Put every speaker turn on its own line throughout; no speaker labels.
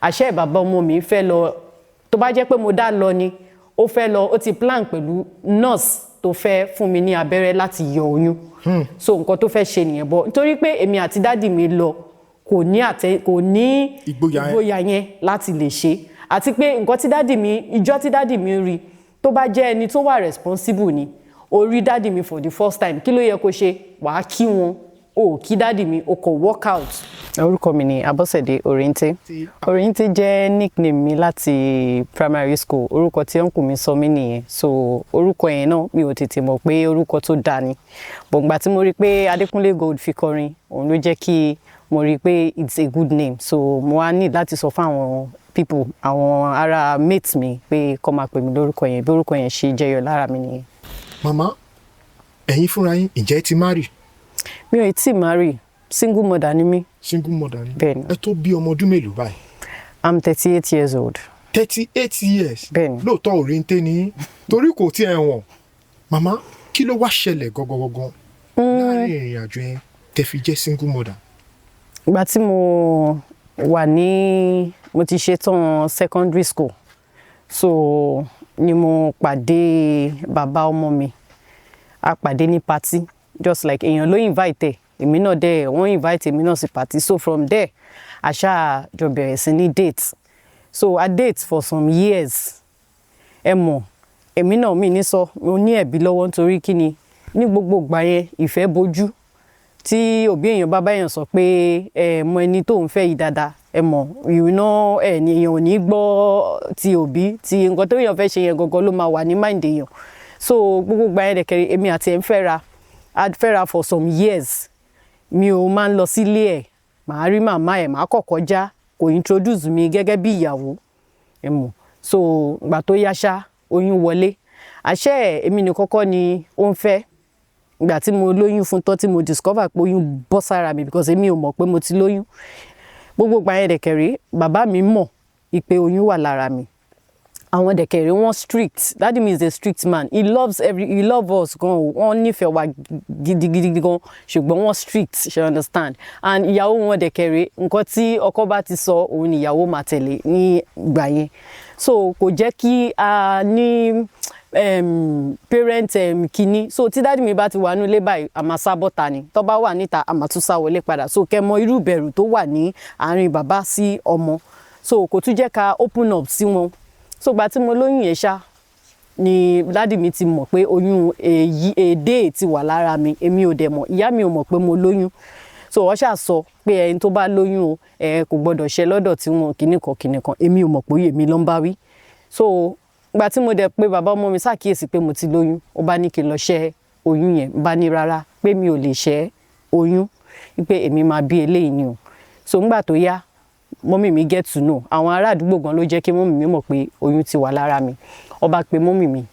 Àṣẹ bàbá ọmọ mi fẹ́ lọ. Tó bá jẹ́ pé mo dá lọ ni, ó fẹ́ lọ, ó ti plan pẹ̀lú nurse tó fẹ́ fún mi ní abẹ́rẹ́ láti yọ oyún. So nǹkan tó fẹ́ ṣe nìyẹn bọ́, nítorí pé èmi àti daddy mi lọ, kò ní àtẹ, kò ní
Ìgboyà yẹn.
Ìgboyà yẹn láti lè ṣe. Àti pé nǹkan tí daddy mi, ìjọ tí daddy mi rí, tó bá jẹ́ ẹni tó wà responsible ni, ó rí daddy mi for the first time, kí ló yẹ kó ṣe? Wàá kí wọn. O kí daddy mi, o kò walk out. Orúkọ mi ni Abọ́sẹ̀dé Òrìǹtẹ́. Òrìǹtẹ́ jẹ́ nickname mi láti primary school. Orúkọ tí uncle mi sọ mí nìyẹn. So orúkọ yẹn náà, mi ò tètè mọ̀ pé orúkọ tó dáa ni, but ìgbà tí mo rí pé Adékúnlé Gold fi kọrin, òun ló jẹ́ kí mo rí pé it's a good name. So mo wá ní láti sọ fún àwọn people, àwọn ará mates mi, pé kó máa pè mí lórúkọ yẹn. Bí orúkọ yẹn ṣe jẹyọ lára mi nìyẹn.
Màmá, ẹ̀yin fúnra yín, ǹjẹ́ ẹ ti marry?
Mi ò tí ì marry, single mother ni mí.
Single mother ni?
Bẹ́ẹ̀ni.
Ẹ tó bí ọmọ ọdún mélòó báyìí?
I'm 38 years old.
38 years?
Bẹ́ẹ̀ni.
Lóòótọ́, òrìǹtẹ́ ni yín, torí kò tí ẹ wọ̀n. Màmá, kí ló wá ṣẹlẹ̀ gangan láàrin ìrìn àjò yẹn tẹ́ fi jẹ́ single mother?
Ìgbà tí mo wà ní, mo ti ṣetán secondary school, so ni mo pàdé bàbá ọmọ mi. A pàdé ní party, just like èèyàn ló invite ẹ̀, èmi náà dẹ̀, wọ́n invite èmi náà sí party. So from there, a ṣáà jọ bẹ̀rẹ̀ sí ní date. So I date for some years. Ẹ mọ̀, èmi náà, mi ní sọ mo ní ẹ̀bí lọ́wọ́, nítorí kí ni, ní gbogbo ìgbà yẹn, ìfẹ́ bojú. Tí òbí èèyàn bá báyàn sọ pé ẹ mọ ẹni tó ń fẹ́ yìí dáadáa, ẹ mọ̀, ìrìnà ẹ ní, èèyàn ò ní gbọ́ ti òbí. Ti nǹkan tó èèyàn fẹ́ ṣe yẹn gangan ló máa wà ní mind èèyàn. So gbogbo ìgbà yẹn dẹ̀kẹ̀rẹ̀, èmi àti ẹ̀ ń fẹ́ra, a fẹ́ra for some years. Mi ò máa ń lọ sílé ẹ̀, màá rí màmá ẹ̀, màá kọ́kọ́ já, kò introduce mi gẹ́gẹ́ bí ìyàwó, ẹ mọ̀. So ìgbà tó yá ṣá, oyún wọlé. Àṣẹ èmi nìkan kọ́ ni ó ń fẹ́. Ìgbà tí mo lóyún fún tán, tí mo discover pé oyún bọ́ sára mi, because èmi ò mọ̀ pé mo ti lóyún. Gbogbo ìgbà yẹn dẹ̀kẹ̀rẹ̀, bàbá mi mọ̀ pé oyún wà lára mi. Àwọn dẹ̀kẹ̀rẹ̀, wọ́n strict. Daddy mi is a strict man. He love us gan o, wọ́n nífẹ̀ẹ́ wa gidigidi gan, ṣùgbọ́n wọ́n strict, ṣe understand? And ìyàwó wọn dẹ̀kẹ̀rẹ̀, nǹkan tí ọkọ bá ti sọ, òun ni ìyàwó máa tẹ̀lé ní ìgbà yẹn. So kò jẹ́ kí a ní parent kínní. So tí daddy mi bá ti wà nílé báyìí, a máa sá bọ́ta ni. Tó bá wà níta, a máa tún sá wọlé padà. So kẹ́ mọ irú ìbẹ̀rù tó wà ní àárín bàbá sí ọmọ. So kò tún jẹ́ ká open up sí wọn. So ìgbà tí mo lóyún yẹn ṣá ni daddy mi ti mọ̀ pé oyún èyí èdè ti wà lára mi. Èmi ò dẹ̀ mọ̀, ìyá mi ò mọ̀ pé mo lóyún. So wọ́n ṣáà sọ pé ẹni tó bá lóyún o, ẹ kò gbọ́dọ̀ ṣe lọ́dọ̀ tí wọn, kìnnì kan kìnnì kan. Èmi ò mọ̀ pé èmi ló ń bá wí. So ìgbà tí mo dẹ̀ pé bàbá ọmọ mi ṣàkíyèsí pé mo ti lóyún, ó bá ní kí n lọ ṣẹ́ oyún yẹn. Bá ní rárá, pé mi ò lè ṣẹ́ oyún, pé èmi máa bí eléyìí ni o. So ńgbà tó yá, mummy mi get to know. Àwọn ará àdúgbò gan ló jẹ́ kí mummy mi mọ̀ pé oyún ti wà lára mi. Ó bá pe mummy mi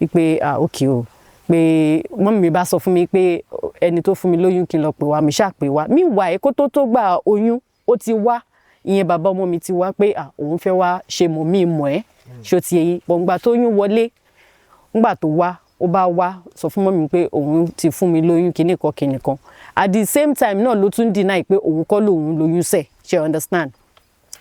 wípé, "Ah, okay o," pé mummy mi bá sọ fún mi pé ẹni tó fún mi lóyún, kí n lọ pè wá. Mi ṣáà pè wá. Meanwhile, kó tó gbà oyún, ó ti wá, ìyẹn bàbá ọmọ mi ti wá pé, ah, òun fẹ́ wá ṣe mọ̀ mí mọ̀ ẹ́, ṣó ti yé yín? Gbọ̀ngbà tó yún wọlé, ńgbà tó wá, ó bá wá sọ fún mummy pé òun ti fún mi lóyún, kinní kan kinní kan. At the same time náà ló tún deny pé òun kọ́ lòun lóyún sẹ̀, ṣe understand?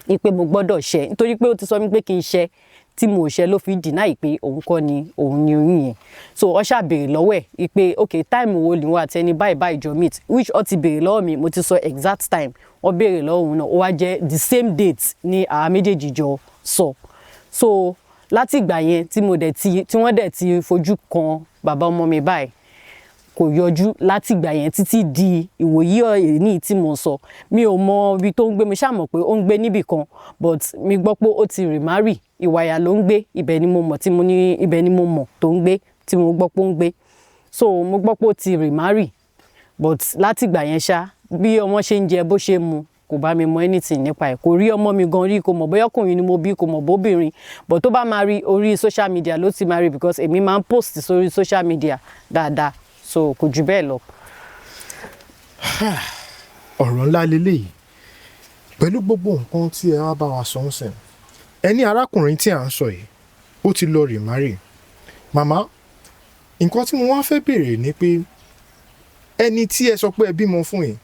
Ní pé mo gbọ́dọ̀ ṣẹ́, nítorí pé ó ti sọ mí pé kí n ṣẹ́, tí mo ṣẹ́, ló fi deny pé òun kọ́ ni òun ni oyún yẹn. So ó ṣáà béèrè lọ́wọ́ ẹ̀ pé, "Ok, time wo ni wọ́n àti ẹni báyìí báyìí jọ meet?" Which ó ti béèrè lọ́wọ́ mi, mo ti sọ exact time. Wọ́n béèrè lọ́wọ́ òun náà, ó wá jẹ́ the same date ní àwa méjèèjì jọ sọ. So láti ìgbà yẹn tí mo dẹ̀ ti, tí wọ́n dẹ̀ ti fojú kan bàbá ọmọ mi báyìí, kò yọjú láti ìgbà yẹn títí di ìwòyí èní tí mo sọ. Mi ò mọ ibi tó ń gbé. Mo ṣáà mọ̀ pé ó ń gbé níbì kan, but mi gbọ́ pé ó ti remarry. Ìwàyà ló ń gbé, ibẹ̀ ni mo mọ̀ tí mo ní, ibẹ̀ ni mo mọ̀ tó ń gbé, tí mo gbọ́ pé ó ń gbé. So mo gbọ́ pé ó ti remarry, but láti ìgbà yẹn ṣá, bí ọmọ ṣe ń jẹ, bó ṣe ń mu, kò bá mi mọ anything nípa ẹ̀. Kò rí ọmọ mi gan rí, kò mọ̀ bóyá ọkùnrin ni mo bí, kò mọ̀ bóbìnrin. But tó bá máa rí, orí social media ló ti máa rí, because èmi máa ń post sórí social media dáadáa. So kò jù bẹ́ẹ̀ lọ.
Ọ̀rọ̀ ńlá leléyìí. Pẹ̀lú gbogbo nǹkan tí ẹ wá bá wa sọ ń sìn, ẹ ní arákùnrin tí à ń sọ yìí, ó ti lọ remarry. Màmá, nǹkan tí mo wá fẹ́ béèrè ni pé ẹni tí ẹ sọ pé ẹ bímọ fún yìí,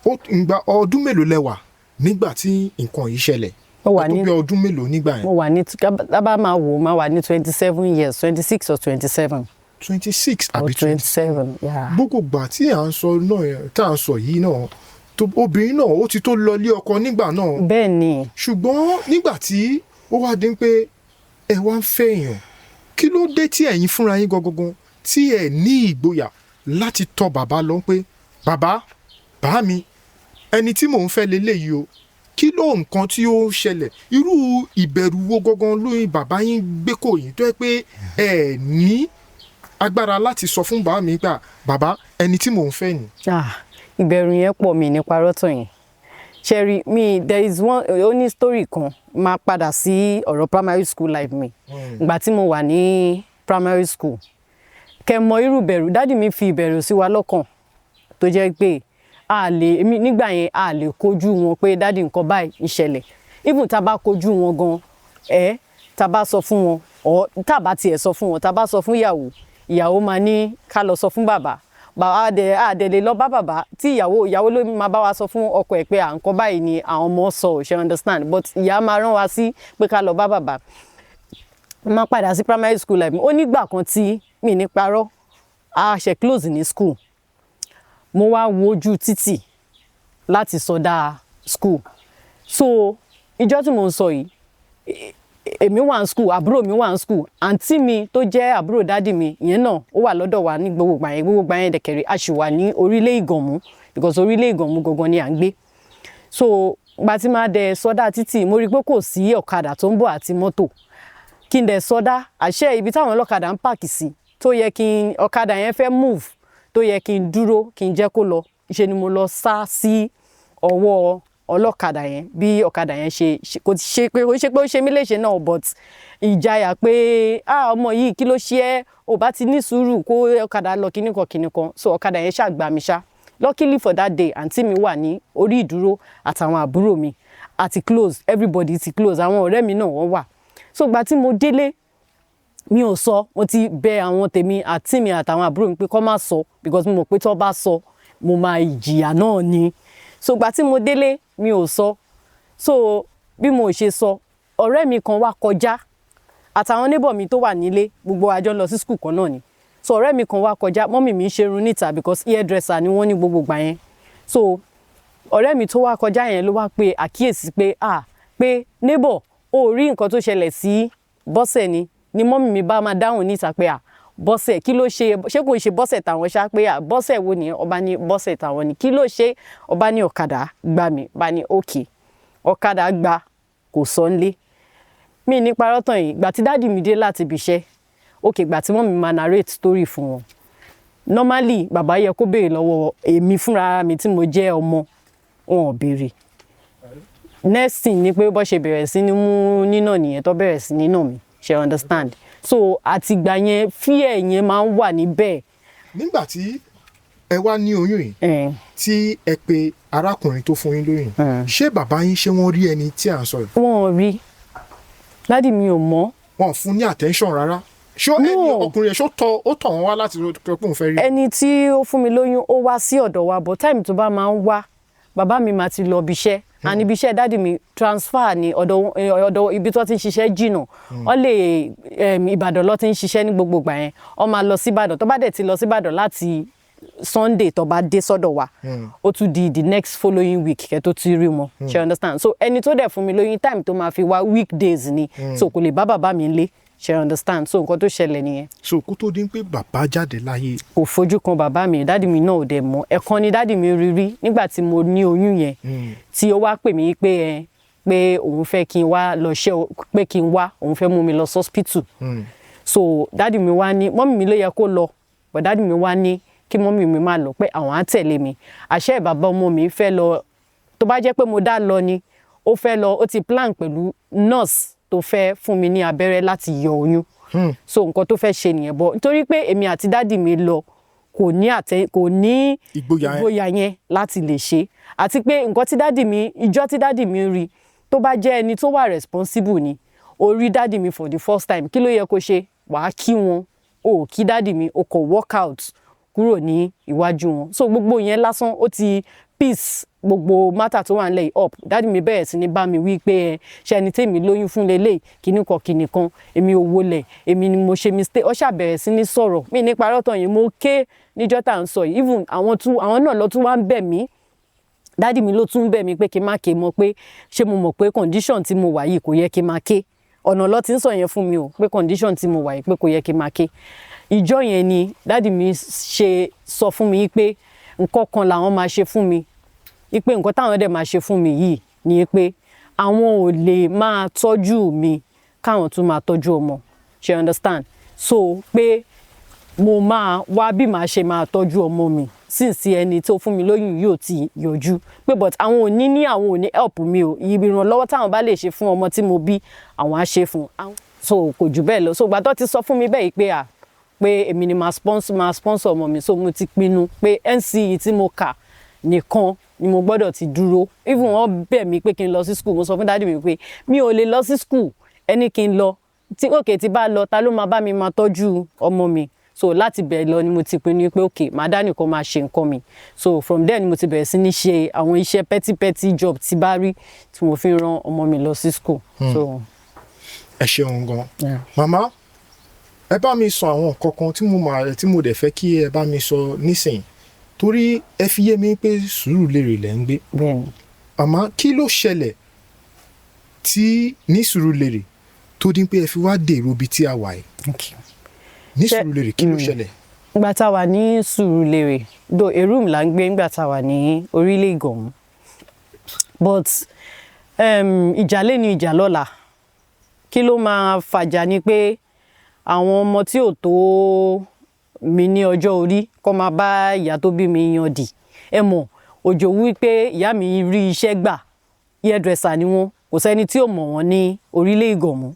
ó ìgbà ọdún mélòó lẹ wà nígbà tí nǹkan yìí ṣẹlẹ̀?
Mo wà
Ẹ tó
ní
bí ọdún mélòó nígbà yẹn?
Mo wà ní, tá bá máa wò, máa wà ní 27 years, 26 or 27.
26
Or
àbí
twenty
20?
seven, yeah.
Gbogbo ìgbà tí à ń sọ náà tá à ń sọ yìí náà, tó obìnrin náà ó ti tó lọ ilé ọkọ nígbà náà.
Bẹ́ẹ̀ ni.
Ṣùgbọ́n nígbà tí ó wá dín pé ẹ wá ń fẹ́ èèyàn, kí ló dé tí ẹ̀yin fúnra yín gangan tí ẹ ní ìgboyà láti tọ̀ bàbá lọ pé, "Bàbá, bàá mi, ẹni tí mò ń fẹ́ leléyìí o"? Kí ló nǹkan tí ó ń ṣẹlẹ̀? Irú ìbẹ̀rù wo gangan lóyún bàbá yín gbé kò yín tó yẹ pé ẹ ní agbára láti sọ fún bàbá mi gbà, "Bàbá, ẹni tí mò ń fẹ́ ni"?
Ah, ìbẹ̀rù yẹn pọ̀, mi ní parọ́ tàn yín. Ṣẹ́rí mi, there is one, ó ní story kan. Máa padà sí ọ̀rọ̀ primary school life mi. Ìgbà tí mo wà ní primary school, kẹ́ mọ irú ìbẹ̀rù daddy mi fi ìbẹ̀rù sí wa lọ́kàn, tó jẹ́ pé a lè, èmi nígbà yẹn, a lè kojú wọn pé, "Daddy, nǹkan báyìí ń ṣẹlẹ̀." Even tá a bá kojú wọn gan, ẹ tá a bá sọ fún wọn, ọ tá a bá tiẹ̀ sọ fún wọn, tá a bá sọ fún ìyàwó, ìyàwó máa ní ká lọ sọ fún bàbá. Bàbá dẹ, àdẹ lè lọ bá bàbá tí ìyàwó, ìyàwó ló máa bá wa sọ fún ọkọ ẹ̀ pé à nǹkan báyìí ni àwọn ọmọ sọ ò ṣe, understand? But ìyá máa rán wa sí pé ká lọ bá bàbá. Máa padà sí primary school life mi. Ó nígbà kan tí mi ní parọ́, a ṣe close ní school, mo wá wojú títì láti sọdá school. So ìjọ́ tí mo ń sọ yìí, èmi wà ní school, àbúrò mi wà ní school, àǹtí mi tó jẹ́ àbúrò daddy mi, ìyẹn náà ó wà lọ́dọ̀ wa ní gbogbo ìgbà yẹn. Gbogbo ìgbà yẹn dẹ̀kẹ̀rẹ̀, a sì wà ní orílẹ̀ Ìgànmú, because orílẹ̀ Ìgànmú gangan ni à ń gbé. So gba tí máa dẹ sọdá títì, mo rí i pé kò sí ọ̀kadà tó ń bọ̀ àti mọ́tò. Kí n dẹ̀ sọdá, àṣẹ ibi táwọn ọlọ́kadà ń park sí, tó yẹ kí n, ọ̀kadà yẹn fẹ́ move, tó yẹ kí n dúró kí n jẹ́ kó lọ, ṣe ni mo lọ sá sí ọwọ́ ọlọ́kadà yẹn. Bí ọ̀kadà yẹn ṣe, kò ṣe pé ó ṣe pé ó ṣe mí léṣe náà, but ìjayà pé, "Ah, ọmọ yìí, kí ló ṣe ẹ́? Ò bá ti ní sùúrù kó ọ̀kadà lọ," kíní kan kíní kan. So ọ̀kadà yẹn ṣàgbà mí ṣá. Luckily for that day, àǹtí mi wà ní orí ìdúró àtàwọn àbúrò mi àti close, everybody ti close, àwọn ọ̀rẹ́ mi náà wọ́n wà. So gba tí mo délé, mi ò sọ. Mo ti bẹ àwọn tèmi, àǹtí mi àtàwọn àbúrò mi, pé kó má sọ, because mo mọ̀ pé tó bá sọ, mo máa ìjìyà náà ni. So gba tí mo délé, mi ò sọ. So bí mo ṣe sọ, ọ̀rẹ́ mi kan wá kọjá àtàwọn neighbor mi tó wà nílé, gbogbo àjọ lọ sí school kan náà ni. So ọ̀rẹ́ mi kan wá kọjá, mummy mi ń ṣerun níta, because hairdresser ni wọ́n ní gbogbo ìgbà yẹn. So ọ̀rẹ́ mi tó wá kọjá yẹn ló wá pe àkíyèsí pé, ah, pé, "Neighbor, ó rí nǹkan tó ṣẹlẹ̀ sí Bọ́sẹ̀ ni." Ni mummy mi bá máa dáhùn níta pé, "Ah, Bọ́sẹ̀, kí ló ṣe? Ṣé kò ṣe Bọ́sẹ̀ tàwọn ṣá?" Pé, "Ah, Bọ́sẹ̀ wo ni?" Ọba ní Bọ́sẹ̀ tàwọn ni. "Kí ló ṣe?" Ọba ní, "Ọ̀kadà gbà mí." Bá ní, "Okay, ọ̀kadà gbà, kò sọ nílé." Mi ní parọ́ tàn yìí, gbà tí daddy mi dé láti ibi iṣẹ́, okay, gbà tí mummy máa narrate story fún wọn, normally bàbá yẹ kó béèrè lọ́wọ́ èmi fúnra mi tí mo jẹ́ ọmọ, wọn ò béèrè. Next thing ni pé bó ṣe bẹ̀rẹ̀ sí ní mú nínà nìyẹn, tó bẹ̀rẹ̀ sí ní nà mí, ṣe understand? So àtìgbà yẹn, fear yẹn máa ń wà níbẹ̀.
Nígbà tí ẹ wá ní oyún yìí, tí ẹ pe arákùnrin tó fún yín lóyún, ṣé bàbá yín, ṣé wọ́n rí ẹni tí à ń sọ yìí?
Wọn ò rí. Daddy mi ò mọ̀.
Wọn ò fún ní attention rárá? Ṣó ẹni
No.
ọkùnrin yẹn, ṣó tọ ó tọ̀ wọ́n wá láti sọ pé òun fẹ́ rí?
Ẹni tí ó fún mi lóyún, ó wá sí ọ̀dọ̀ wa, but time tó bá máa ń wá, bàbá mi máa ti lọ ibi iṣẹ́, and ibi iṣẹ́ daddy mi, transfer ni. Ọ̀dọ̀ ọ̀dọ̀ ibi tó ti ń ṣiṣẹ́ jìnnà. Wọ́n lè Ìbàdàn lọ ti ń ṣiṣẹ́ ní gbogbo ìgbà yẹn. Wọ́n máa lọ sí Ìbàdàn. Tó bá dẹ̀ ti lọ sí Ìbàdàn láti Sunday, tó bá dé sọ́dọ̀ wa, ó tún di the next following week kẹ́ tó ti rí wọn, ṣe understand? So ẹni tó dẹ̀ fún mi lóyún, time tó máa fi wá, weekdays ni, so kò lè bá bàbá mi lé, ṣe understand? So nǹkan tó ṣẹlẹ̀ nìyẹn.
So kó tó dín pé bàbá jáde láyé,
Kò fojú kan bàbá mi. Daddy mi náà ò dẹ̀ mọ̀. Ẹ̀kan ni daddy mi rí rí nígbà tí mo ní oyún yẹn, tí ó wá pè mí pé ẹ pé òun fẹ́ kí n wá lọ ṣe, pé kí n wá, òun fẹ́ mú mi lọ sọ́spítù. So daddy mi wá ní mummy mi ló yẹ kó lọ, but daddy mi wá ní kí mummy mi má lọ, pé àwọn á tẹ̀lé mi. Àṣẹ bàbá ọmọ mi fẹ́ lọ. Tó bá jẹ́ pé mo dá lọ ni, ó fẹ́ lọ, ó ti plan pẹ̀lú nurse tó fẹ́ fún mi ní abẹ́rẹ́ láti yọ oyún. So nǹkan tó fẹ́ ṣe nìyẹn, but nítorí pé èmi àti daddy mi lọ, kò ní àtẹ, kò ní
Ìgboyà yẹn.
Ìgboyà yẹn láti lè ṣe. Àti pé nǹkan tí daddy mi, ìjọ́ tí daddy mi rí, tó bá jẹ́ ẹni tó wà responsible ni, ó rí daddy mi for the first time, kí ló yẹ kó ṣe? Wàá kí wọn. O ò kí daddy mi, o kò walk out kúrò ní iwájú wọn. So gbogbo yẹn lásán, ó ti Piece gbogbo matter tó wà nílẹ̀ yìí up, daddy mi bẹ̀rẹ̀ sí ní bá mi wí pé, ẹ ṣe ẹni tèmi lóyún fún lélẹ̀, kíní kan kíní kan, èmi ò wọlé, èmi ni mo ṣe mistake. Ó ṣàbẹ̀rẹ̀ sí ní sọ̀rọ̀ mí ní parọ́ tán yìí. Mo ké níjọ́ tá à ń sọ yìí. Even àwọn tún, àwọn náà lọ tún wá ń bẹ̀ mí. Daddy mi ló tún bẹ̀ mí pé kí n má ké mọ́, pé ṣé mo mọ̀ pé condition tí mo wà yìí, kò yẹ kí n má ké. Ọ̀nà ló ti ń sọ yẹn fún mi o, pé condition tí mo wà yìí, pé kò yẹ kí n má ké. Ìjọ yẹn ni daddy mi ṣe sọ fún mi pé nǹkan kan làwọn máa ṣe fún mi, pé nǹkan táwọn dẹ̀ máa ṣe fún mi yìí ni pé àwọn ò lè máa tọ́jú mi káwọn tún máa tọ́jú ọmọ. Ṣe understand? So pé mo máa wá bí màá ṣe máa tọ́jú ọmọ mi, since ẹni tó fún mi lóyún yóò ti yọjú, pé but àwọn ò ní ní àwọn ò ní help mi o, ìrànlọ́wọ́ táwọn bá lè ṣe fún ọmọ tí mo bí, àwọn á ṣe fún un. So kò jù bẹ́ẹ̀ lọ. So ìgbà tó ti sọ fún mi bẹ́ẹ̀ pé à pé èmi ni máa sponsor ọmọ mi, so mo ti pinnu pé NCE tí mo kà nìkan ni mo gbọ́dọ̀ ti dúró. Even wọ́n bẹ̀ mí pé kí n lọ sí school, mo sọ fún daddy mi pé mi ò lè lọ sí school. Ẹni kí n lọ tí òkè tí bá lọ, ta ló máa bá mi máa tọ́jú ọmọ mi? So láti bẹ̀rẹ̀ lọ ni mo ti pinnu pé ok, màá dá nìkan máa ṣe nǹkan mi. So from there ni mo ti bẹ̀rẹ̀ sí ní ṣe àwọn iṣẹ́ petty petty job tí bá rí, tí mo fi ń rán ọmọ mi lọ sí school. So
Ẹ ṣeun gan.
Yeah.
Màmá, ẹ bá mi sọ àwọn nǹkan kan tí mo máa tí mo dẹ̀ fẹ́ kí ẹ bá mi sọ nísìnyí, torí ẹ fi yé mi pé Sùúrùlérè lẹ́ ń gbé.
Bẹ́ẹ̀ni.
Àmọ́ kí ló ṣẹlẹ̀ tí ní Sùúrùlérè tó dín pé ẹ fi wá dèrò ibi tí a wà yìí ní Sùúrùlérè? Kí ló ṣẹlẹ̀?
Ìgbà tá a wà ní Sùúrùlérè, though a room là ń gbé nígbà tá a wà ní orílẹ̀ Ìgànmú, but ìjà lé ní ìjà lọ́la. Kí ló máa fàjà ni pé àwọn ọmọ tí ò tó mi ní ọjọ́ orí kọ́ máa bá ìyá tó bí mi yan dì. Ẹ mọ̀ òjò wí pé ìyá mi rí iṣẹ́ gbà, hairdresser ni wọ́n, kò sẹ́ni tí ò mọ̀ wọ́n ní orílẹ̀ Ìgànmú.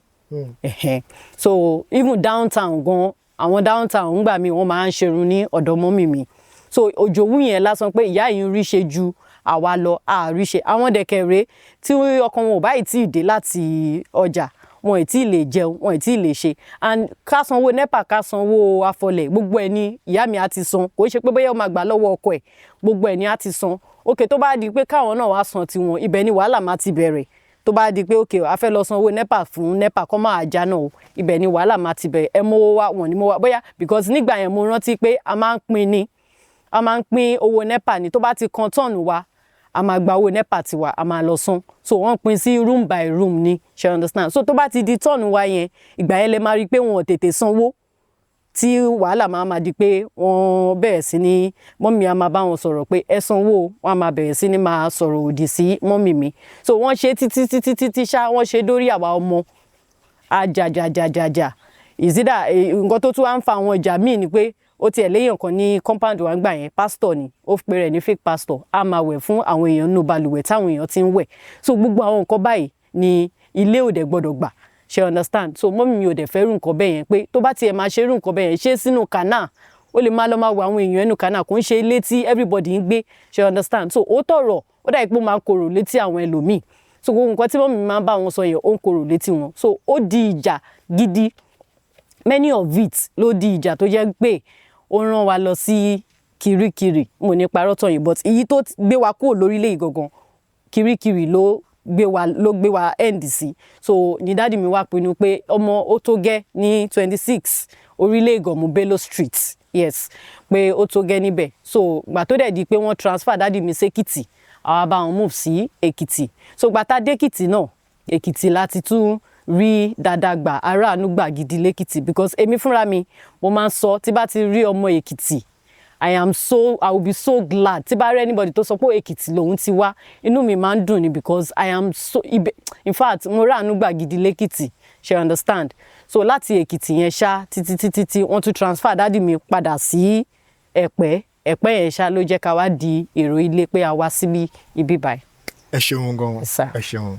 Ẹ̀hẹ́n. So even downtown gan, àwọn downtown ńgbà míì, wọ́n máa ń ṣerun ní ọ̀dọ̀ mummy mi. So òjòwú yẹn lásán pé ìyá yìí ń rí ṣe ju àwa lọ, àárí ṣe. Àwọn dẹ̀kẹ̀rẹ́ tí ọkàn wọn ò báyìí tí ì dé láti ọjà, wọn ì tí ì lè jẹun, wọn ì tí ì lè ṣe. And ká sanwó NEPA, ká sanwó afọlẹ̀, gbogbo ẹ̀ ni ìyá mi á ti san. Kò ṣe pé bóyá ó máa gbà lọ́wọ́ ọkọ ẹ̀, gbogbo ẹ̀ ni á ti san. Ok, tó bá di pé káwọn náà wá san tiwọn, ibẹ̀ ni wàhálà máa ti bẹ̀rẹ̀. Tó bá di pé ok, a fẹ́ lọ san owó NEPA fún NEPA kọ́ máa já náà o, ibẹ̀ ni wàhálà máa ti bẹ̀rẹ̀. Ẹ mówó wá, wọ́n ní mo wá bóyá, because nígbà yẹn mo rántí pé a máa ń pín ni, a máa ń pín owó NEPA ni. Tó bá ti kan turn wa, a máa gba owó NEPA tiwa, a máa lọ san. So wọ́n pín sí room by room ni, ṣe understand? So tó bá ti di turn wa yẹn, ìgbà yẹn lè máa rí i pé wọn ò tètè sanwó, tí wàhálà máa ma di pé wọ́n bẹ̀rẹ̀ sí ní, mummy a máa bá wọn sọ̀rọ̀ pé ẹ sanwó, wọ́n á máa bẹ̀rẹ̀ sí ní máa sọ̀rọ̀ òdì sí mummy mi. So wọ́n ṣe títí títí títí ṣá, wọ́n ṣe dórí àwa ọmọ ajajajajaja. Ìsídà nǹkan tó tún wá ń fa àwọn ìjà míì ni pé ó tiẹ̀ léèyàn kan ní compound wa ń gbà yẹn, pastor ni, ó pe rẹ̀ ní fake pastor, á máa wẹ̀ fún àwọn èèyàn nínú balùwẹ̀ táwọn èèyàn ti ń wẹ̀. So gbogbo àwọn nǹkan báyìí ni ilé ò dẹ̀ gbọ́dọ̀ gbà, ṣe understand? So mummy mi ò dẹ̀ fẹ́ rú nǹkan bẹ́ẹ̀ yẹn, pé tó bá tiẹ̀ máa ṣe rú nǹkan bẹ́ẹ̀ yẹn, ṣe sínú canal, ó lè máa lọ máa wọ àwọn èèyàn ẹnu canal, kò ń ṣe ilé tí everybody ń gbé, ṣe understand? So ó tọ̀rọ̀, ó dà pé ó máa ń korò létí àwọn ẹlòmíì. So gbogbo nǹkan tí mummy mi máa ń bá wọn sọ yẹn, ó ń korò létí wọn. So ó di ìjà gidi. Many of it ló di ìjà tó jẹ́ pé ó rán wa lọ sí Kirikiri. Mo ní parọ́ tán yìí, but èyí tó gbé wa kúrò lórílẹ̀ yìí gangan, Kirikiri ló gbé wa end sí. So ní daddy mi wá pinnu pé ọmọ ó tó gẹ́ ní 26 Orílẹ̀ Ìgànmú Bello Street, yes, pé ó tó gẹ́ níbẹ̀. So gbà tó dẹ̀ di pé wọ́n transfer daddy mi sékìtì, àwa bá wọn move sí Èkìtì. So gbà tá dé Èkìtì náà, Èkìtì láti tún rí dáadáa gbà, aráàánú gbà gidi lẹ́kìtì, because èmi fúnra mi, mo máa ń sọ, tí bá ti rí ọmọ Èkìtì, I will be so glad. Tí bá rí anybody tó sọ pé Èkìtì lòun ti wá, inú mi máa ń dùn ni, because I am so ibẹ̀, in fact, mo ráàánú gbà gidi lẹ́kìtì, ṣe understand? So láti Èkìtì yẹn ṣá, títí títí tí wọ́n tún transfer daddy mi padà sí Ẹ̀pẹ́. Ẹ̀pẹ́ yẹn ṣá ló jẹ́ ká wá di èrò ilé pé a wá síbí ibi báyìí.
Ẹ ṣeun gan.
Yes, sir.
Ẹ ṣeun.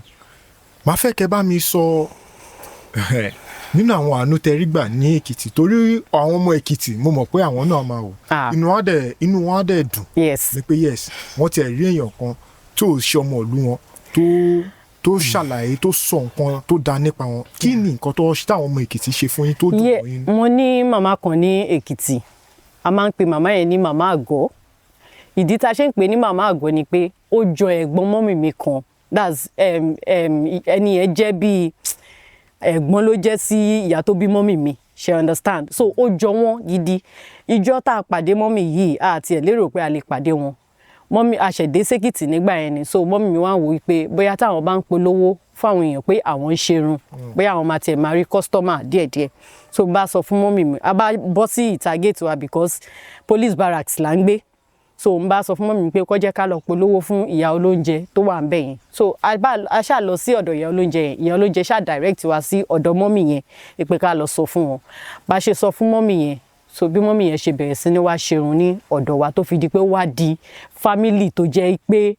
Màá fẹ́ kẹ́ bá mi sọ nínú àwọn àánú tẹ́ rí gbà ní Èkìtì, torí àwọn ọmọ Èkìtì, mo mọ̀ pé àwọn náà máa wò, inú wọn á dẹ̀ dùn ní pé yes, wọ́n tiẹ̀ rí èèyàn kan tó ṣe ọmọ ìlú wọn tó ṣàlàyé, tó sọ nǹkan tó dáa nípa wọn. Kí ni nǹkan tó táwọn ọmọ Èkìtì ṣe fún yín tó dùn mọ́ yín?
Mo ní màmá kan ní Èkìtì, a máa ń pe màmá yẹn ní Màmá Àgọ́. Ìdí tá a ṣe ń pè ní màmá àgọ́ ni pé ó jọ ẹ̀gbọ́n mummy mi kan. That's ẹni yẹn jẹ́ bíi ẹ̀gbọ́n ló jẹ́ sí ìyá tó bí mummy mi, ṣe understand? So ó jọ wọ́n gidi. Ìjọ tá a pàdé mummy yìí, a tiẹ̀ lérò pé a lè pàdé wọn. Mummy a ṣẹ̀ dé s'Ékìtì nígbà yẹn ni. So mummy mi wá ń wò ó pé bóyá táwọn bá ń polówó fáwọn èèyàn pé àwọn ń ṣerun, bóyá àwọn máa tiẹ̀ máa rí customer díẹ̀díẹ̀. So bá sọ fún mummy mi, a bá bọ́ sí ìta gate wa because police barracks là ń gbé. So n bá sọ fún mummy mi pé kó jẹ́ ká lọ polówó fún ìyá olóúnjẹ tó wà ń bẹ̀ yẹn. So a bá a ṣáà lọ sí ọ̀dọ̀ ìyá olóúnjẹ yẹn. Ìyá olóúnjẹ ṣáà direct wa sí ọ̀dọ̀ mummy yẹn pé ká lọ sọ fún wọn. Bá ṣe sọ fún mummy yẹn, so bí mummy yẹn ṣe bẹ̀rẹ̀ sí ní wá ṣerun ní ọ̀dọ̀ wa, tó fi di pé wá di family tó jẹ́ pé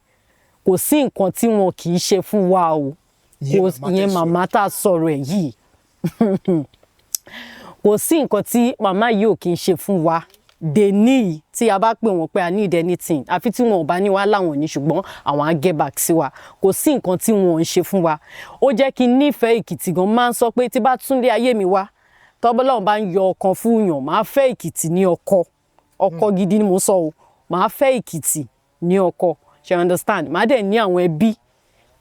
kò sí nǹkan tí wọn kì í ṣe fún wa o.
Ìyẹn
Kò
màmá
ìyẹn
tẹ́ sọ.
Màmá tá a sọ̀rọ̀ ẹ̀ yìí, kò sí nǹkan tí màmá yìí ò kì í ṣe fún wa dèní yìí. Tí a bá pè wọ́n pé a need anything, àfi tí wọn ò bá ní wá láwọn ní, ṣùgbọ́n àwọn á get back sí wa. Kò sí nǹkan tí wọn ò ń ṣe fún wa. Ó jẹ́ kí n nífẹ̀ẹ́ Èkìtì gan. Máa ń sọ pé tí bá túnlé ayé mi wá, tọ́bọ́lọ́run bá ń yọ ọkàn fún yàn, máa fẹ́ Èkìtì ní ọkọ. Ọkọ gidi ni mo sọ o. Máa fẹ́ Èkìtì ní ọkọ, ṣe understand? Máa dẹ̀ ní àwọn ẹbí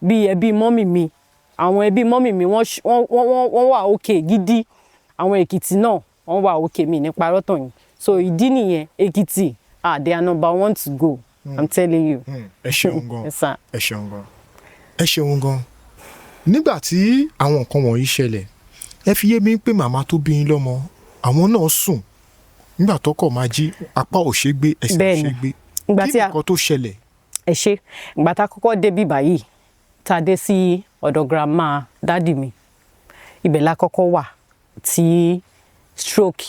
bíi ẹbí mummy mi. Àwọn ẹbí mummy mi, wọ́n wọ́n wà okay gidi. Àwọn Èkìtì náà, wọ́n wà okay, mi ní parọ́ tàn yín. So ìdí nìyẹn. Èkìtì, ah, they are number one to go, I'm telling you.
Ẹ ṣeun gan.
Yes, sir.
Ẹ ṣeun gan, ẹ ṣeun gan. Nígbà tí àwọn nǹkan wọ̀nyí ṣẹlẹ̀, ẹ fi yé mi pé màmá tó bí yín lọ́mọ, àwọn náà sùn, nígbà tọkọ máa jí, apá ò ṣe gbé, ẹsẹ̀ ò
Bẹ́ẹ̀ni.
ṣe gbé.
Ìgbà
Kí
tí a
nìkan tó ṣẹlẹ̀?
Ẹ ṣe. Ìgbà tá a kọ́kọ́ dé bí báyìí, tá a dé sí ọ̀dọ̀ grandma daddy mi, ibẹ̀ la kọ́kọ́ wà tí stroke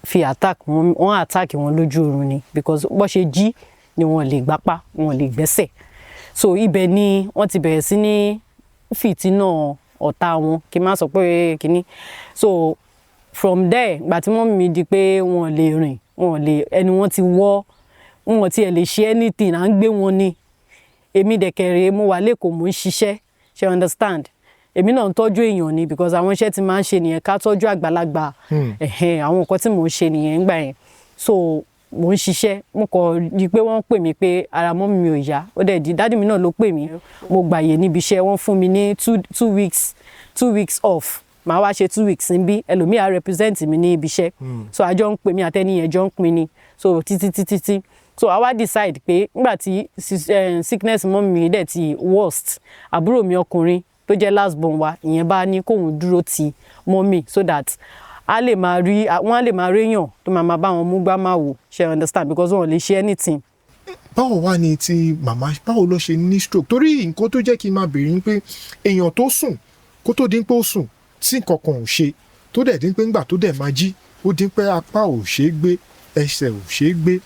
fi attack wọn. Wọ́n attack wọn lójú oorun ni, because bó ṣe jí ni wọn lè gbápá, wọn lè gbẹ́sẹ̀. So ibẹ̀ ni wọ́n ti bẹ̀rẹ̀ sí ní fìtínà ọ̀tá wọn, kí n má sọ pé kínní. So from there, ìgbà tí wọ́n mi di pé wọn lè rìn, wọn lè, ẹnu wọn ti wọ́, wọn tiẹ̀ lè ṣe anything, à ń gbé wọn ni. Èmi dẹ̀kẹ̀rẹ̀, mo wà lẹ́kọ̀ọ́, mo ń ṣiṣẹ́, ṣe understand? Èmi náà ń tọ́jú èèyàn ni, because àwọn iṣẹ́ tí máa ń ṣe nìyẹn, ká tọ́jú àgbàlagbà. Ẹ̀hẹ́n, àwọn nǹkan tí mò ń ṣe nìyẹn ńgbà yẹn. So mò ń ṣiṣẹ́, mo kàn rí i pé wọ́n pè mí pé ara mummy mi ò yá. Ó dẹ̀ di daddy mi náà ló pè mí. Mo gbàyè níbi iṣẹ́, wọ́n fún mi ní 2 weeks off. Màá wá ṣe 2 weeks níbí, ẹlòmíì á represent mi ní ibi iṣẹ́. So àjọ ń pè mí, àtẹni yẹn jọ ń pin ni. So títí títí tí so àwa decide pé nígbà tí sickness mummy mi dẹ̀ ti worst, àbúrò mi ọkùnrin tó jẹ́ last born wa, ìyẹn bá ní kóun dúró ti mummy so that a lè máa rí wọ́n á lè máa réyàn tó máa máa bá wọn mú gbá máa wò, ṣe understand? Because wọn ò lè ṣe anything.
Báwo wá ni ti màmá? Báwo ló ṣe ní stroke? Torí nǹkan tó jẹ́ kí n máa béèrè ni pé èèyàn tó sùn, kó tó dín pé ó sùn tí nǹkan kan ò ṣe, tó dẹ̀ dín pé ńgbà tó dẹ̀ máa jí, ó dín pé apá ò ṣeé gbé, ẹsẹ̀ ò ṣeé gbé,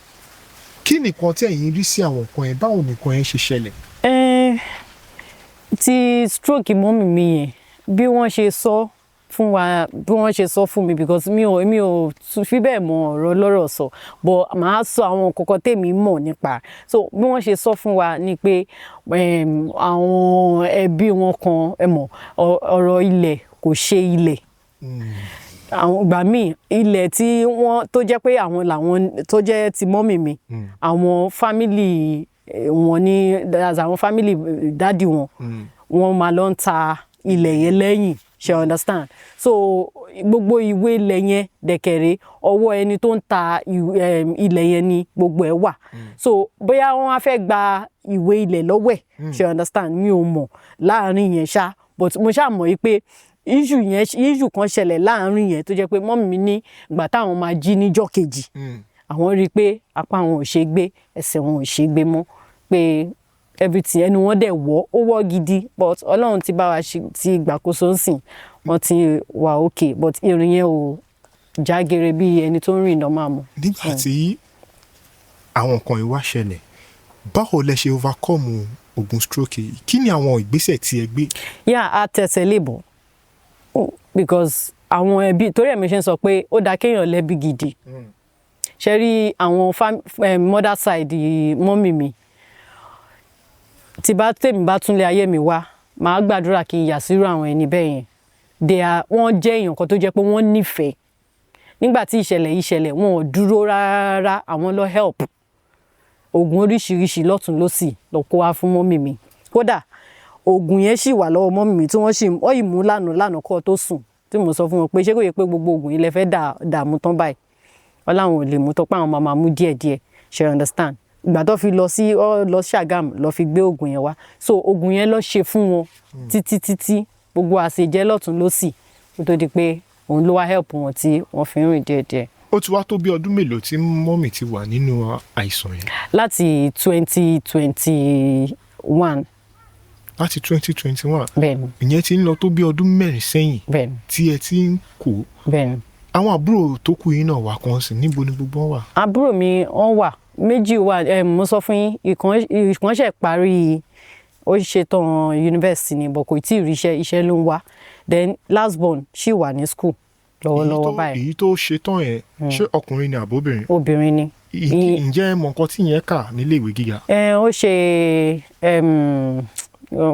kí nìkan tí ẹ̀yin rí sí àwọn nǹkan yẹn? Báwo nìkan yẹn ṣe ṣẹlẹ̀?
Ti stroke mummy mi yẹn, bí wọ́n ṣe sọ fún wa, bí wọ́n ṣe sọ fún mi, because mi ò fi bẹ́ẹ̀ mọ ọ̀rọ̀ lọ́rọ̀ sọ, but màá sọ àwọn nǹkan tèmi mọ̀ nípa. So bí wọ́n ṣe sọ fún wa ni pé àwọn ẹbí wọn kan, ẹ mọ̀, ọ̀rọ̀ ilẹ̀ kò ṣe ilẹ̀. Àwọn ìgbà míì, ilẹ̀ tí wọ́n tó jẹ́ pé àwọn làwọn tó jẹ́ ti mummy mi, àwọn family wọn ní, that's àwọn family daddy wọn, wọ́n máa lọ ń ta ilẹ̀ yẹn lẹ́yìn, ṣe understand? So gbogbo ìwé ilẹ̀ yẹn dẹ̀kẹ̀rẹ̀, ọwọ́ ẹni tó ń ta ilẹ̀ yẹn ni gbogbo ẹ̀ wà. So bóyá wọ́n á fẹ́ gba ìwé ilẹ̀ lọ́wọ́ ẹ̀, ṣe understand? Mi ò mọ̀ láàrin yẹn ṣá, but mo ṣáà mọ̀ yìí pé issue yẹn, issue kan ṣẹlẹ̀ láàrin yẹn tó jẹ́ pé mummy mi ní ìgbà táwọn máa jí níjọ́ kejì, àwọn rí i pé apá wọn ò ṣe gbé, ẹsẹ̀ wọn ò ṣe gbé mọ́, pé everything, ẹnu wọn dẹ̀ wọ́, ó wọ́ gidi. But Ọlọ́run ti bá wa ṣe, ti gbàkóso ń sìn, wọ́n ti wà okay, but ìrìn yẹn ò jágere bí ẹni tó ń rìn normal mọ́.
Nígbà tí àwọn nǹkan yìí wá ṣẹlẹ̀, báwo lẹ ṣe overcome ogun stroke yìí? Kí ni àwọn ìgbésẹ̀ tí ẹ gbé?
Yeah, a tẹsẹ̀ lè bọ̀ because àwọn ẹbí, torí ẹ̀mí ṣe ń sọ pé ó dáa kéèyàn lẹ́bí gidi. Ṣe rí àwọn mother side mummy mi, tí bá tèmi bá túnlé ayé mi wá, màá gbàdúrà kí n yà sírò àwọn ẹni bẹ́ẹ̀ yẹn. They are, wọ́n jẹ́ èèyàn kan tó jẹ́ pé wọ́n nífẹ̀ẹ́. Nígbà tí ìṣẹ̀lẹ̀ yìí ṣẹlẹ̀, wọn ò dúró rárá, àwọn lọ help. Oògùn oríṣiríṣi lọ́tún lọ́sì lọ kó wá fún mummy mi. Kódà oògùn yẹn sì wà lọ́wọ́ mummy mi tí wọ́n sì wọ́n yìí mú lánàá lánàá kọ́ tó sùn, tí mo sọ fún wọn pé ṣé kò yẹ pé gbogbo oògùn yìí lẹ fẹ́ dààmú tán báyìí. Wọ́n láwọn ò lè mú tán, pé àwọn máa máa mú díẹ̀díẹ̀. Ṣe understand? Ìgbà tó fi lọ sí ọ lọ Ṣàgámù lọ fi gbé oògùn yẹn wá. So oògùn yẹn lọ ṣe fún wọn títí títí, gbogbo àṣejẹ lọ́tún lọ́sì, kó tó di pé òun ló wá help wọn tí wọ́n fi ń rìn díẹ̀díẹ̀.
Ó ti wá tó bí ọdún mélòó tí mummy ti wà nínú àìsàn yẹn?
Láti 2021.
Láti 2021?
Bẹ́ẹ̀ni.
Ìyẹn ti ń lọ tó bí ọdún 4 sẹ́yìn
Bẹ́ẹ̀ni.
tí ẹ ti ń kó.
Bẹ́ẹ̀ni.
Àwọn àbúrò tó kù yín náà wà kan sí, níbo ni gbogbo wọn wà?
Àbúrò mi wọ́n wà, méjì wà. Mo sọ fún yín, ìkan ṣẹ̀ parí, ó ṣetán yunifásitì ni, but kò tí ì ríṣẹ́, iṣẹ́ ló ń wá. Then last born ṣì wà ní school lọ́wọ́lọ́wọ́ báyìí.
Èyí tó ṣetán yẹn, ṣé ọkùnrin ni àbóbìnrin?
Obìnrin ni.
Ǹjẹ́ ẹ mọ nǹkan tí yẹn kà nílé ìwé gíga?
Ẹ ó ṣe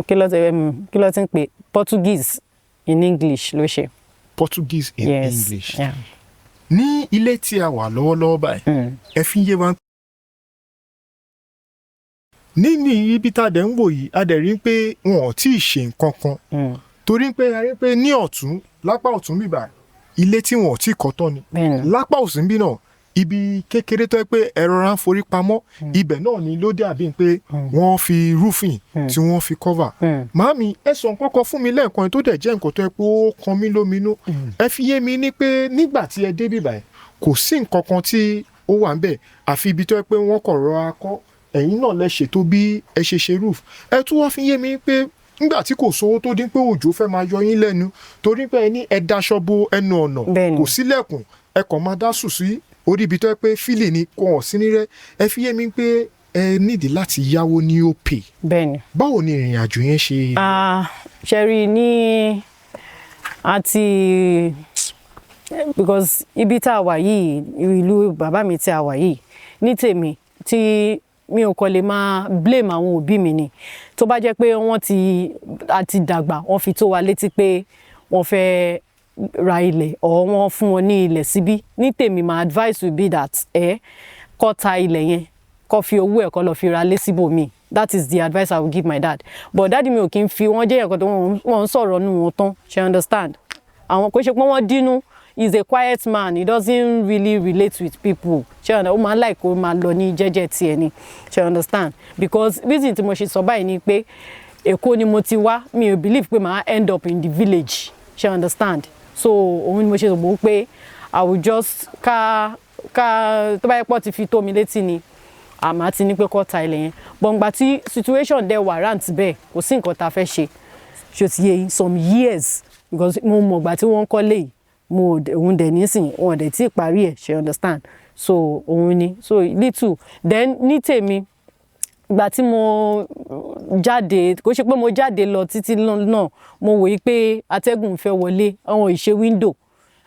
kí ló ti ń pè, Portuguese in English ló ṣe.
Portuguese in
Yes.
English.
Yeah.
Ní ilé tí a wà lọ́wọ́lọ́wọ́ báyìí, ẹ fi ń yé wa nínú ibi tá a dẹ̀ ń wò yìí, a dẹ̀ rí pé wọn ò tí ì ṣe nǹkan kan, torí pé a rí pé ní ọ̀tún, lápá ọ̀tún bíbà, ilé tí wọn ò tí ì kọ́ tán ni. Lápá òsì ń bí náà, ibi kékeré tó yẹ pé ẹ̀rọ ra ń forí pamọ́ ibẹ̀ náà ni ló dàbí pé wọ́n fi roofing tí wọ́n fi cover. Màámi, ẹ sọ nǹkan kan fún mi lẹ́ẹ̀kan tó dẹ̀ jẹ́ nǹkan tó yẹ pé ó kan mí lóminú. Ẹ fi yé mi ní pé nígbà tí ẹ dé bíbà ẹ̀, kò sí nǹkan kan tí ó wà ńbẹ̀ àfi ibi tó yẹ pé wọ́n kọ̀ rọra kọ́. Ẹ̀yin náà lẹ ṣètò bí ẹ ṣe ṣe roof. Ẹ tún wá fi yé mi pé nígbà tí kò sówó, tó dín pé òjò fẹ́ máa yọ yín lẹ́nu, torí pé ẹ ní ẹ daṣọ bo ẹnu ọ̀nà, kò sílẹ̀kùn, ẹ kàn máa dá sùn sí orí ibi tó yẹ pé fílì ni kò hàn sí nírẹ́. Ẹ fi yé mi pé ẹ nídìí láti yáwó ní Opay.
Bẹ́ẹ̀ni.
Báwo ni ìrìn àjò yẹn ṣe?
Ah, ṣẹ́rí ní àti because ibi tá a wà yìí, ìlú bàbá mi tí a wà yìí, ní tèmi tí mi ò kàn lè máa blame àwọn òbí mi ni. Tó bá jẹ́ pé wọ́n ti àti dàgbà, wọ́n fi tó wa létí pé wọ́n fẹ́ ra ilẹ̀ or wọ́n fún wọn ní ilẹ̀ síbí, ní tèmi, my advice will be that ẹ kó ta ilẹ̀ yẹn, kó fi owó ẹ̀ kó lọ fi ra lé síbòmíì. That is the advice I will give my dad. But daddy mi ò kí ń fi wọ́n jẹ́ ẹ̀kọ́ tó wọ́n ń sọ̀rọ̀ nù wọn tán. Ṣe understand? Àwọn kò ṣe pé wọ́n dínú. He is a quiet man, he doesn't really relate with people. Ṣe understand? Ó máa ń like kó máa lọ ní jẹ́jẹ́ tiẹ̀ ni. Ṣe understand? Because reason tí mo ṣe sọ báyìí ni pé Èkó ni mo ti wá, mi ò believe pé màá end up in the village. Ṣe understand? So òun ni mo ṣe sọ pé I will just ká tó bá yẹ pọ̀ ti fi tó mi létí ni, àmọ́ ti ní pé kó ta ilẹ̀ yẹn. But ngbà tí situation dẹ̀ warrant bẹ́ẹ̀, kò sí nǹkan tá a fẹ́ ṣe. Ṣó ti yé yín? Some years, because mo mọ̀ ìgbà tí wọ́n ń kọ́lé yìí, mo òun dẹ̀ nísìn wọn dẹ̀ tí ì parí ẹ̀. Ṣe understand? So òun ni. So little then ní tèmi, ìgbà tí mo jáde, kò ṣe pé mo jáde lọ títí náà, mo wòye pé atẹ́gùn fẹ́ wọlé, àwọn ìṣe window,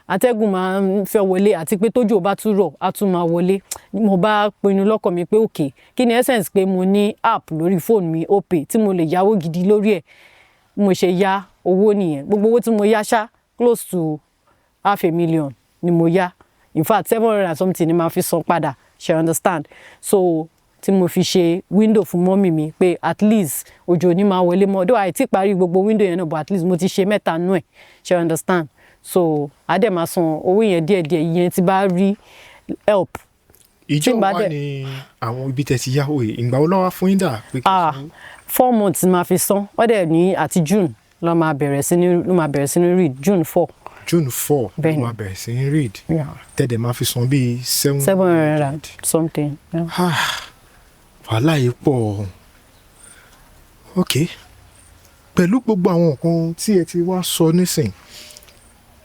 atẹ́gùn máa ń fẹ́ wọlé, àti pé tójò bá tún rọ̀, á tún máa wọlé. Mo bá pinnu lọ́kàn mi pé okay, kí ni essence pé mo ní app lórí fóònù mi, Opay, tí mo lè yáwó gidi lórí ẹ̀? Bí mo ṣe yá owó nìyẹn. Gbogbo owó tí mo yá ṣá, close to half a million ni mo yá. In fact, 700 and something ni màá fi san padà. Ṣe understand? So tí mo fi ṣe window fún mummy mi pé at least òjò ní máa wọlé mọ́. Though àìtí parí gbogbo window yẹn náà, but at least mo ti ṣe mẹ́ta nú ẹ̀. Ṣe understand? So a dẹ̀ máa san owó yẹn díẹ̀díẹ̀, ìyẹn tí bá rí help.
Ìjọ
Tí n bá
wa
dẹ̀-
ni àwọn ibi tẹ̀ ti yáwó yìí, ìgbà wo ló wá fún yín dà pé kí ẹ
Ah,
sanwó?
4 months ni màá fi san. Wọ́n dẹ̀ ní àti June ló máa bẹ̀rẹ̀ sí ní read, June 4.
June 4 ló
Bẹ́ẹ̀ni.
máa bẹ̀rẹ̀ sí ní read,
Yeah.
tẹ́lẹ̀ máa fi san bíi seven
700 and something. Yeah.
Ah, wàhálà yìí pọ̀. Ok, pẹ̀lú gbogbo àwọn nǹkan tí ẹ ti wá sọ nísìn,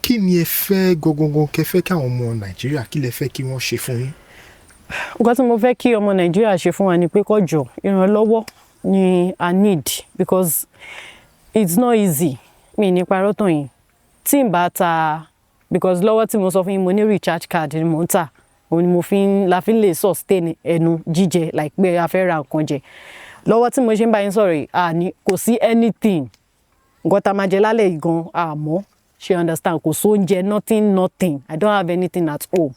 kí ni ẹ fẹ́ gangan kẹ fẹ́ kí àwọn ọmọ Nàìjíríà, kí lẹ fẹ́ kí wọ́n ṣe fún yín?
Nǹkan tí mo fẹ́ kí ọmọ Nàìjíríà ṣe fún wa ni pé kó jọ̀ọ́, ìrànlọ́wọ́ ni I need, because it's not easy. Mi ní parọ́ tàn yín. Tí n bá ta, because lọ́wọ́ tí mo sọ fún yín, mo ní recharge card ni mò ń tà, òun ni mo fi ń la fi ń lè sustain ẹnu jíjẹ, like pé a fẹ́ ra nǹkan jẹ. Lọ́wọ́ tí mo ṣe ń bá yín sọ̀rọ̀ yìí, àní kò sí anything. Nǹkan tá a máa jẹ lálẹ́ yìí gan àmọ́. Ṣe understand? Kò sóúnjẹ, nothing, nothing. I don't have anything at home.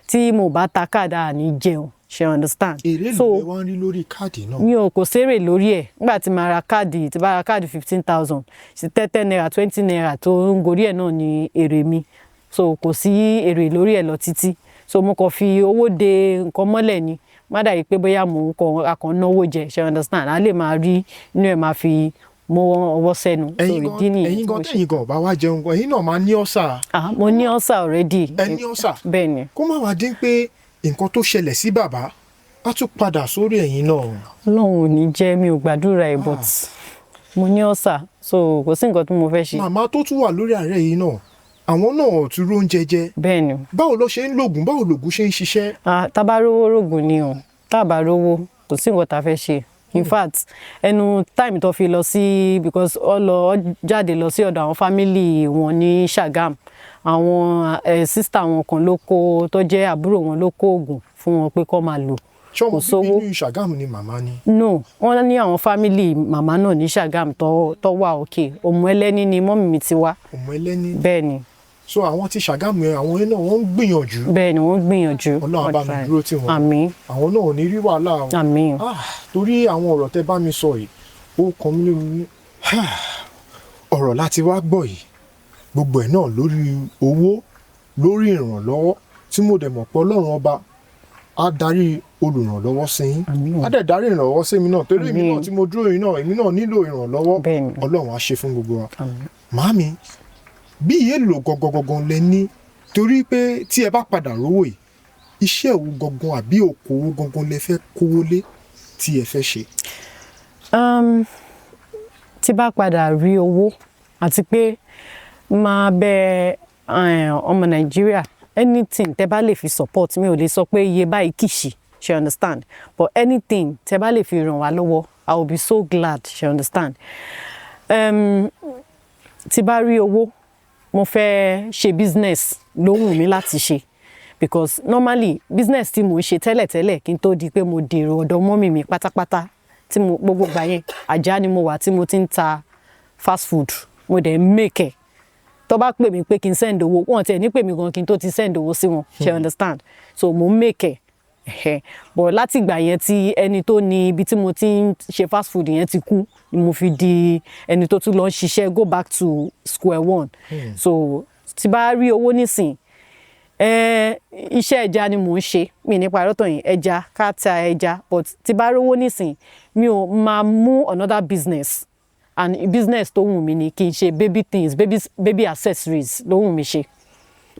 Tí mo bá ta card, àní jẹun. Ṣe Ṣe understand?
Èrè
So
ló wá ń rí lórí káàdì náà?
Mi ò, kò sérè lórí ẹ̀. Nígbà tí màá ra káàdì, tí bá ra káàdì 15,000, sí 10 10 naira, 20 naira tó ń gorí ẹ̀ náà ní èrè mi. So kò sí èrè lórí ẹ̀ lọ títí. So mo kàn fi owó de nǹkan mọ́lẹ̀ ni, má dàbí pé bóyá mò ń kọ akàn náwó jẹ. Ṣe understand? A lè máa rí inú ẹ̀, máa fi mú ọwọ́ sẹ́nu. So
Ẹ̀yin
ìdí
gan,
nìyẹn
ẹ̀yin
tí
gan
mo ṣe.
Tẹ̀yin gan ọba wa jẹun gan, ẹ̀yin náà máa ní ulcer.
Ah, mo ní ulcer already.
Ẹ ní ulcer?
Bẹ́ẹ̀ ni.
Kó má wàá dín pé nǹkan tó ṣẹlẹ̀ sí bàbá á tún padà sórí ẹ̀yin náà.
Ọlọ́run ò ní jẹ́, mi ò gbàdúrà ẹ̀, but mo ní ulcer, so kò sí nǹkan tí mo fẹ́ ṣe.
Màmá tó tún wà lórí àárẹ̀ yìí náà, àwọn náà ò tún róúnjẹ jẹ.
Bẹ́ẹ̀ ni.
Báwo ló ṣe ń lògùn? Báwo lògùn ṣe ń ṣiṣẹ́?
Ah, tá bá rówó rògùn ni o. Tá bá rówó, kò sí nǹkan tá a fẹ́ ṣe. In fact, ẹnu time tó fi lọ sí, because ó lọ, ó jáde lọ sí ọ̀dọ̀ àwọn family wọn ní Ṣàgám, àwọn sister wọn kan ló kó, tó jẹ́ àbúrò wọn, ló kó oògùn fún wọn pé kó máa lò.
Ṣọmọ
Kò
bíbí
sówó.
inú Ṣàgámù ni màmá ni?
No, wọ́n ní àwọn family màmá náà ní Ṣàgám tó wà òkè. Òmù Ẹlẹ́ni ni mummy mi ti wá.
Òmù Ẹlẹ́ni.
Bẹ́ẹ̀ ni.
So àwọn ti Ṣàgámù yẹn, àwọn yẹn náà, wọ́n ń gbìyànjú.
Bẹ́ẹ̀ ni, wọ́n gbìyànjú.
Ọlọ́run á bá mi
Wọ́n try.
dúró tì wọ́n.
Àmín.
Àwọn náà ò ní rí wàhálà o.
Àmín.
Ah, torí àwọn ọ̀rọ̀ tẹ́ bá mi sọ yìí, ó kàn mí lóminú. Ọ̀rọ̀ láti wá gbọ́ yìí, gbogbo ẹ̀ náà lórí owó, lórí ìrànlọ́wọ́, tí mo dẹ̀ mọ̀ pé Ọlọ́run Ọba á darí olùrànlọ́wọ́ sí yín.
Àmín.
Á dẹ̀ darí ìrànlọ́wọ́ sí mi náà, torí èmi
Àmín.
náà tí mo dúró yìí náà, èmi náà nílò ìrànlọ́wọ́.
Bẹ́ẹ̀ni.
Ọlọ́run á ṣe fún gbogbo wa.
Àmín.
Màámi, bí èlò gangan lẹ ní, torí pé tí ẹ bá padà rówó yìí, iṣẹ́ wo gangan àbí okòwò gangan lẹ fẹ́ kówó lé tí ẹ fẹ́ ṣe?
Tí bá padà rí owó, àti pé máa bẹ ọmọ Nàìjíríà, anything tẹ́ bá lè fi support mi, ò lè sọ pé iye báyìí kìsì, ṣe understand? But anything tẹ́ bá lè fi ràn wá lọ́wọ́, I will be so glad, ṣe understand? Tí bá rí owó, mo fẹ́ ṣe business ló wù mí láti ṣe, because normally business tí mo ń ṣe tẹ́lẹ̀tẹ́lẹ̀ kí n tó di pé mo dèrò ọ̀dọ̀ mummy mi pátápátá, tí mo gbogbo gbà yẹn, Àjà ni mo wà tí mo ti ń ta fast food. Mo dẹ̀ ń make ẹ̀. Tó bá pè mí pé kí n send owó, wọn tiẹ̀ ní pè mí gan kí n tó ti send owó sí wọn, ṣe understand? So mo ń make ẹ̀ ẹ̀hẹ́. But láti ìgbà yẹn tí ẹni tó ní ibi tí mo ti ń ṣe fast food yẹn ti kú ni mo fi di ẹni tó tún lọ ń ṣiṣẹ́, go back to square one. So tí bá rí owó nísìn, iṣẹ́ ẹja ni mò ń ṣe, mi ní parọ́ tàn yín, ẹja, ká ta ẹja. But tí bá rówó nísìn, mi ò máa mú another business, and business tó wù mí ni kí n ṣe baby things, baby accessories ló wù mí ṣe.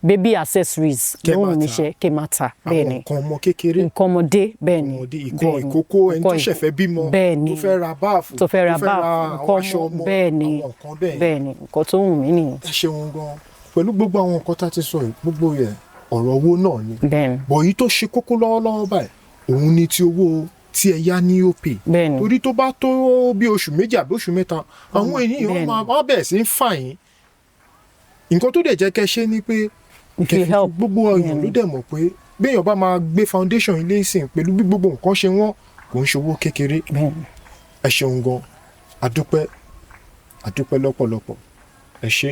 Baby accessories
Kẹ́
ló wù
máa
mí
ta.
ṣe, kí n máa ta. Bẹ́ẹ̀
Àwọn
ni.
nǹkan ọmọ kékeré.
Nǹkan ọmọdé, bẹ́ẹ̀ ni.
Ọmọdé, ìkọ́
Bẹ́ẹ̀ ni.
ìkókó, ẹni tó
Nǹkan
ṣẹ̀ fẹ́ bímọ,
bẹ́ẹ̀ ni.
tó fẹ́ ra báàfù,
Tó fẹ́ ra báàfù,
àwọn
nǹkan
aṣọ ọmọ,
bẹ́ẹ̀ ni.
àwọn nǹkan bẹ́ẹ̀.
Bẹ́ẹ̀ ni, nǹkan tó wù mí nìyẹn.
Ẹ ṣeun gan. Pẹ̀lú gbogbo àwọn nǹkan tá a ti sọ yìí, gbogbo rẹ̀ ọ̀rọ̀ owó náà ni.
Bẹ́ẹ̀ ni.
Bọ̀ èyí tó ṣe kókó lọ́wọ́lọ́wọ́ báyìí, òun ni ti owó tí ẹ yá ní Opay.
Bẹ́ẹ̀ ni.
Torí tó bá tó bí oṣù 2 àbí oṣù 3, àwọn ènìyàn máa wọ́n bẹ̀rẹ̀ sí ń fà yín. Nǹkan tó dẹ̀ jẹ́ kẹ́ ṣe ni pé
If you
kẹ́ fi
help.
Gbogbo èèyàn ló dẹ̀ mọ̀ pé béèyàn bá máa gbé foundation ilé ìsìn, pẹ̀lú bí gbogbo nǹkan ṣe wọ́n, kò ń ṣòwò kékeré.
Bẹ́ẹ̀ ni.
Ẹ ṣeun gan, àdúpẹ́, àdúpẹ́ lọ́pọ̀lọpọ̀, ẹ ṣé.